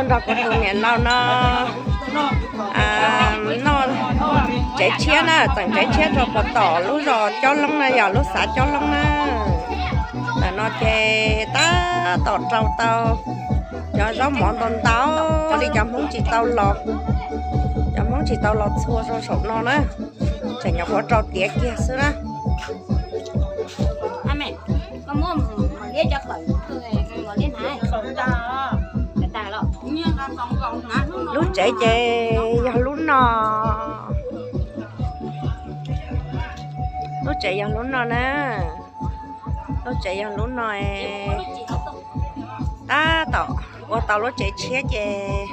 Nrog kuv tus niam laus no noj tsev tshiab na, tseem tsev tshiab rau puag tom lub zos Cob Loob na, yog lub xav Cob Loob na. Ntawm no ces tab tom rau tau cov zaub mov ntau ntau li, cov Hmoob tsis tau los, cov Hmoob tsis tau los txhua rau saum no na, tseem nyuam qhuav rau tiav kiag xwb na. Lub tsev ces yog lub no, lub tsev yog lub no na, lub tsev yog lub no. Tab tom ua tau lub tsev tshiab ces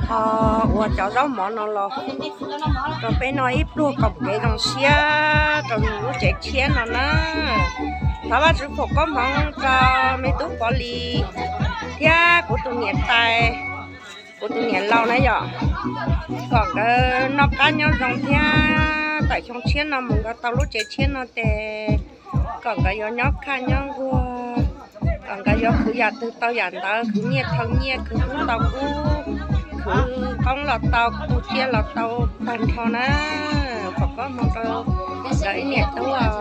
ho ua cov zaub mov no los rau peb noj ib pluag kom kev zoo siab rau lub tsev tshiab no na. Thov Vajtswv foom koob hmoov rau me tub Pov Lis thiab kuv tus niam tais, kuv tus niam laus na yom, kom nkawd noj qab nyob zoo thiab tawm xyoo tshiab no mus nkawd tau lub tsev tshiab no ces kom nkawd yuav nyob khaj nyob nkuag, kom nkawd yuav khwv yam twg tau yam ntawd, khwv nyiaj thau nyiaj, khwv kub tau kub, khwv qoob los tau, khwv tsiaj los tau tag nrho na. Foom koob hmoov rau nkawd ib niam tub os.